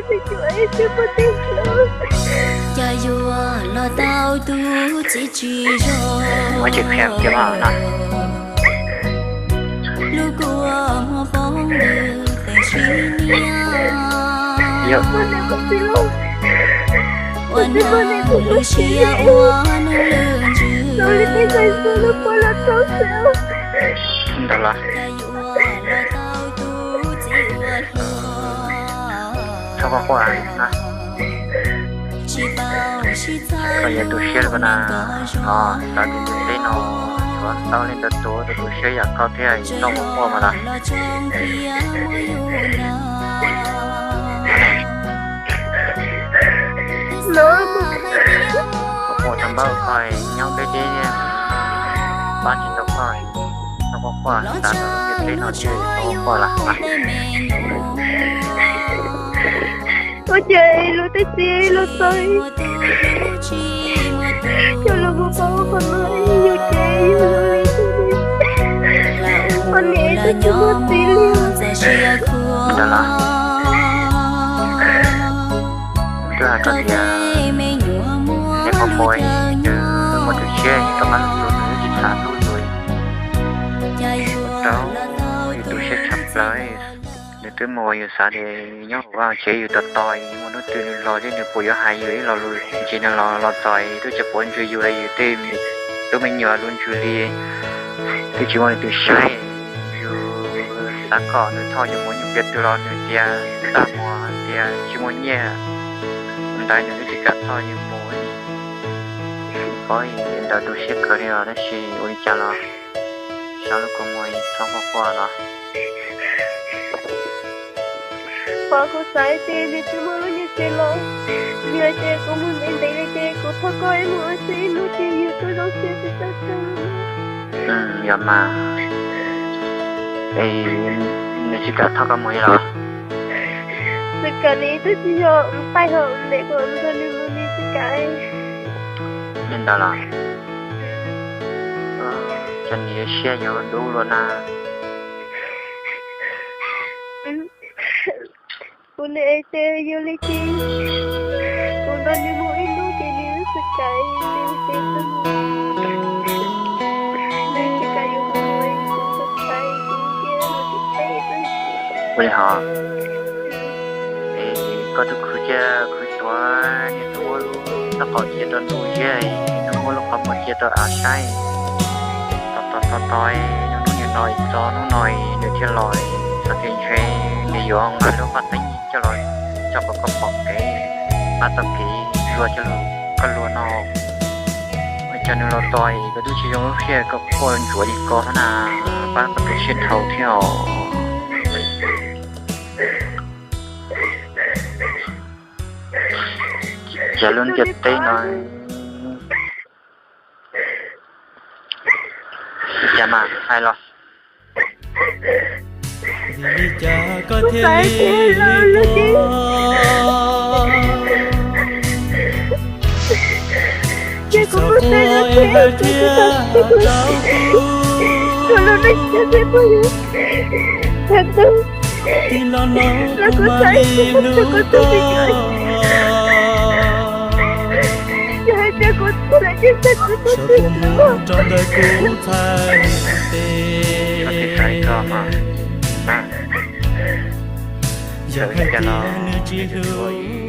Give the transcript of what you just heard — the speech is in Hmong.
Ua tsis qhia kiag mas no. Yog. Ntawd los. Txhob quaj quaj na. Koj yuav tu siab ko na. Los xav tias yus teb no yuav tau li ntawd tuav tus tu siab yam koj thiab txhob quaj quaj mas los. Kuv muaj tau npawb koj nyob deb deb, pab tsis tau koj, txhob quaj quaj, xav tau lub ntiaj teb no thiaj txhob quaj quaj lawm. Ua cas lub teb tsis los txog, coj los mus pov qhov no, yus ces yus zoo li, ua niam tsis muaj txiv li. Ntawd los. Twb hais koj tias neb qhov qhua, nws muaj tus siab rov qab los tus nws tsis xav hlub yus. Rau yus tu siab tshaj plaws, nws twb mus uas yus xav tias nyob hauv vaj tsev yus tos tos, muaj hnub twg nws los thiab nws puas yuav hais yus ib lo lus ntsis, nws los los txog twb tsis pub ntsws yus li, yus tej tub me nyuam lub ntsws li twb tsis muaj leej twg saib. Yus xav kom nws thauj yus mus ib nyuag pliag twg los nws tias tag mus, tias tsis muaj nyiaj, ntawd nws twb tsis kam thauj yus mus. Paub ntawd tu siab kawg li os, tab sis ua li cas los xyov lub kua muag txhob quaj quaj los. Qhov kuv xav ces nws twb muaj lub nyiaj txiag los, yog ces kuv mus ntev ntev li ces kuv thauj koj ib mus ua si ib hnub ces yus twb zoo siab tsis tau tag. Yog mas, es nws tsis kam thauj koj mus li los? Tsis kam li, twb tsis yog mus taij hauv ntev kom nrog nws mus li tsis kam. Li ntawd los? Cas nws yuav siab yuav dub luaj na. Kuv niam ces yog li ces kuv nrog nws mus ib hnub ces nws twb tsis kam, nws tsis kam yuav kuv mus, kuv txhais tais kuv cia mus tsis teb. Ua li hos, es koj twb khwv cia khwv tuav niag hnub muab lub nrob qaum cia rau ntuj ziab, hnub muab lub qhov muag cia rau av saib, tos tos tos tos, hnub niag no txog hnub no nws thiaj los, txog tias ntshe nws yuav nqa lub qhov teeb coj los tso kom koj pom kev, pab tau kev luag coj lug koj luag no. Ua cas nws los tos koj twb tsis zoo lub siab, koj quaj ntsuav li ko na, pab koj tu siab dhau thiab os. Cas lub ntiaj teb no, cas mas hais los. Li cas koj thiaj li quaj? Tsis txhob quaj es hais thiab rau kuv. Tij laug no kuv mam li hlub koj. Tso kua muag rau ntawm kuv txhais tes. Yog hais tias nws tsis hlub